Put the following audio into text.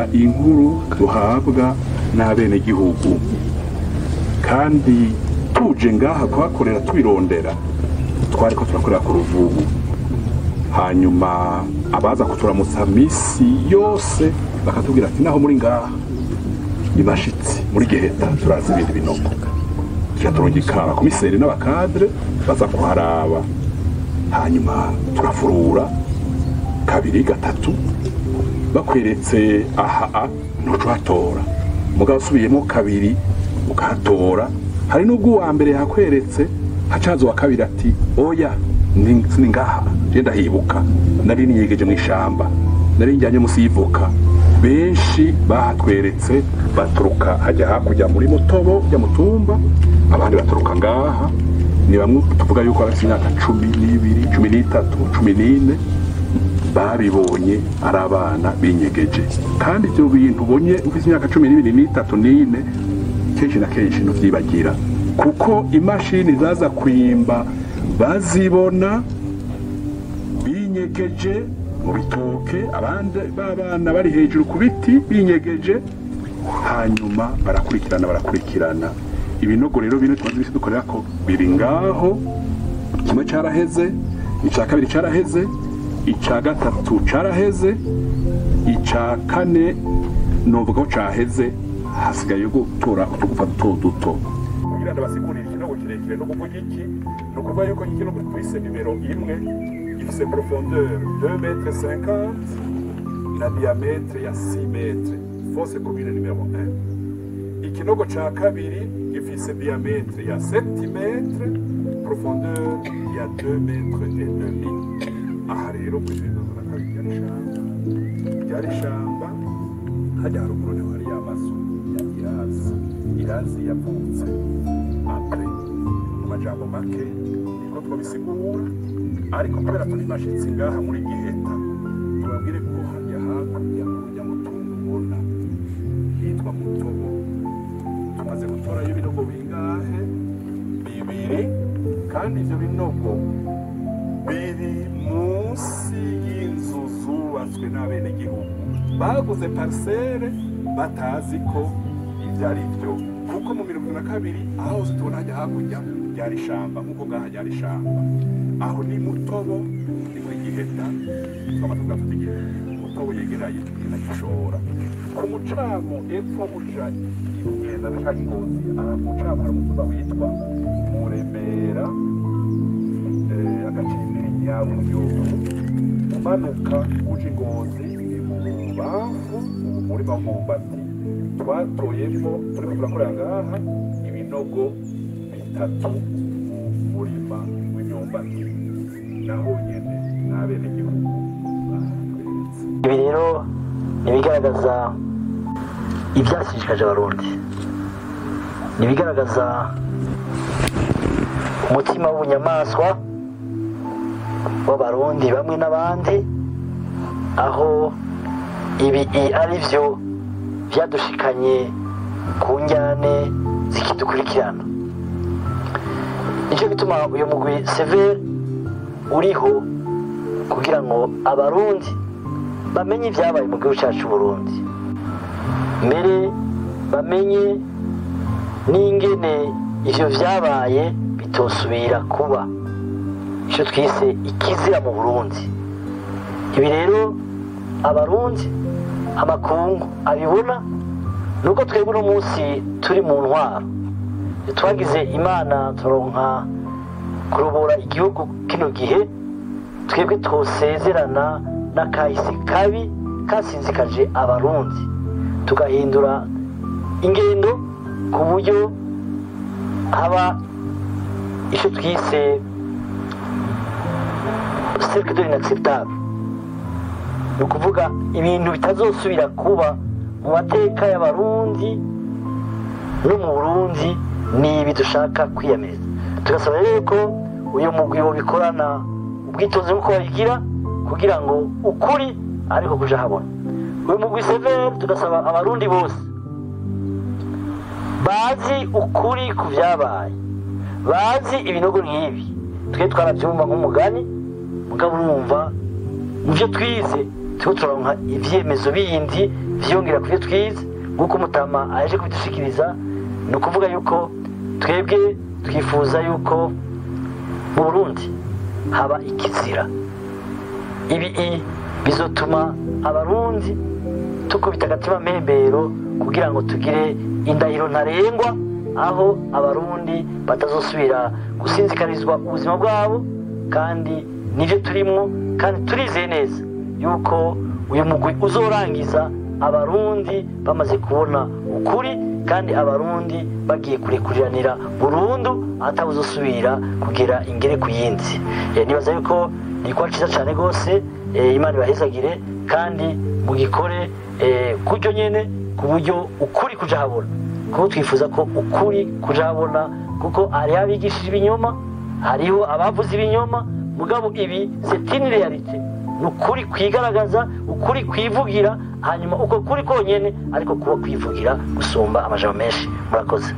Turaba inkuru duhabwa n'abenegihugu, kandi tuje ngaha kuhakorera tubirondera, twariko turakorera ku Ruvubu. Hanyuma abaza kuturamutsa misi yose bakatubwira ati: "Naho muri ngaha ibashitsi muri Giheta, turazi ibindi binogo." Tuca abakomiseri n'aba cadres baza kuharaba, hanyuma turafurura kabiri, gatatu. Bakweretse aha a ntuca uhatora, mugabo usubiyemo kabiri ukahatora. Hari n'ubwo uwa mbere yakweretse, hacaza uwa kabiri ati: "Oya, ni ngaha, je ndahibuka, nari niyegeje mu ishamba, nari njyanye musi y'ivoka." Benshi bahatweretse baturuka hajya hakurya muri Mutobo ya Mutumba, abandi baturuka ngaha. Ni bamwe tuvuga yuko bafite imyaka 12, 13, 14, babibonye ari abana binyegeje. Kandi ibyo bintu ubonye ufite imyaka 12, 13, 14, kenshi na kenshi ntuvyibagira, kuko imashini zaza kwimba bazibona binyegeje mu bitoke, abandi babana bari hejuru ku biti binyegeje. Hanyuma barakurikirana, barakurikirana ibinogo. Rero bine tumaze imisi dukorera ko biri ngaho: kimwe caraheze, ica kabiri caraheze, ica gatatu caraheze, ica kane novuga ko caheze, hasigaye gutora utugufa duto duto. Kugira ndabasigurire, ikinogo kirekire no kuvuga iki? Ni ukuvuga yuko ikinogo twise nimero 1 gifise profondeur 2 mètres 50 na diamètre ya 6 mètres, fosse commune numéro 1. Ikinogo ca kabiri gifise diamètre ya 7 mètres, profondeur ya 2 mètres et demi. Aha rero kuri na kabiri ryari ishamba, ryari ishamba. Hajya haruguru niho hari amazu ya Irazi. Irazi yavutse après. Mu majambo make niko twabisigura, ariko kubera turi bashitsi ngaha muri Giheta, tubabwire ko hajya hakurya urujya mutungo ubona hitwa Mutobo. Tumaze gutorayo ibinogo bingahe? Bibiri. Kandi ivyo binogo biri munsi y'inzu zubatswe n'abenegihugu baguze parcelle batazi ko ibyo ari byo, kuko mu 72 aho hose tubona hajya hakurya ryari ishamba, nk'uko ngaha ryari ishamba. Aho ni Mutobo, ni muri Giheta. Twama tuvuga tuti Mutobo yegeranye na Gishora ku mucamo epfo uja igenda na canke Ingozi. Aha ku mucamo hari umutumba witwa Muremera, agacimbiri Nyaburyogo. Umanuka uja Ingozi ni mu bamfu, mu murima w'umwumbati. Twatoyemo, turiko turakorera ngaha, ibinogo bitatu mu murima w'imyumbati, naho nyene n'abenegihugu bahatweretse. Ibi rero ni ibigaragaza ibyashishikaje Abarundi, ni ibigaragaza umutima w'ubunyamaswa w'Abarundi bamwe n'abandi, aho ibi ari byo byadushikanye ku njyane zikidukurikirana. Nicyo gituma uyu mugwi CVR uriho, kugira ngo Abarundi bamenye ibyabaye mu gihugu cyacu Burundi, mbere bamenye n'ingene ivyo vyabaye bitosubira kuba, icyo twise ikizira mu Burundi. Ibi rero Abarundi, amakungu abibona, nuko twebwe uno munsi turi mu ntwaro, twagize Imana turonka kurobora igihugu kino gihe, twebwe twosezerana n'akahise kabi kasinzikaje Abarundi, tugahindura ingendo ku buryo haba icyo twise cercle de l'inacceptable, ni ukuvuga ibintu bitazosubira kuba mu mateka y'Abarundi no mu Burundi. Ni ibi dushaka kwiyamiriza. Tugasaba rero ko uyu mugwi wobikorana ubwitonzi nk'uko babigira, kugira ngo ukuri ariko kuja habona. Uyu mugwi CVR, tugasaba Abarundi bose bazi ukuri ku vyabaye, bazi ibinogo nk'ibi. Twe twaravyumva nk'umugani, mugabo urumva mu byo twize Turiko turaronka ivyemezo bindi vyongera ku byo twize, nk'uko Mutama aje kubidushikiriza. Ni ukuvuga yuko twebwe twifuza yuko mu Burundi haba ikizira. Ibi bizotuma Abarundi tukubita agatima mpembero kugira ngo tugire indahiro ntarengwa, aho Abarundi batazosubira gusinzikarizwa ubuzima bwabo. Kandi nibyo turimwo, kandi turizeye neza yuko uyu mugwi uzorangiza Abarundi bamaze kubona ukuri, kandi Abarundi bagiye kurekuriranira burundu, atawuzosubira kugira ingere ku yindi. Nibaza yuko ni kwa cyiza cyane rwose. Imana ibahezagire, kandi mugikore kuryo nyene, ku buryo ukuri kuja habona, kuko twifuza ko ukuri kuja habona, kuko hariho abigishije ibinyoma, hariho abavuze ibinyoma. Mugabo ibi, c'est une réalité, ni ukuri kwigaragaza, ukuri kwivugira. Hanyuma uko kuri konyene ariko kuba kwivugira gusumba amajambo menshi. Murakoze.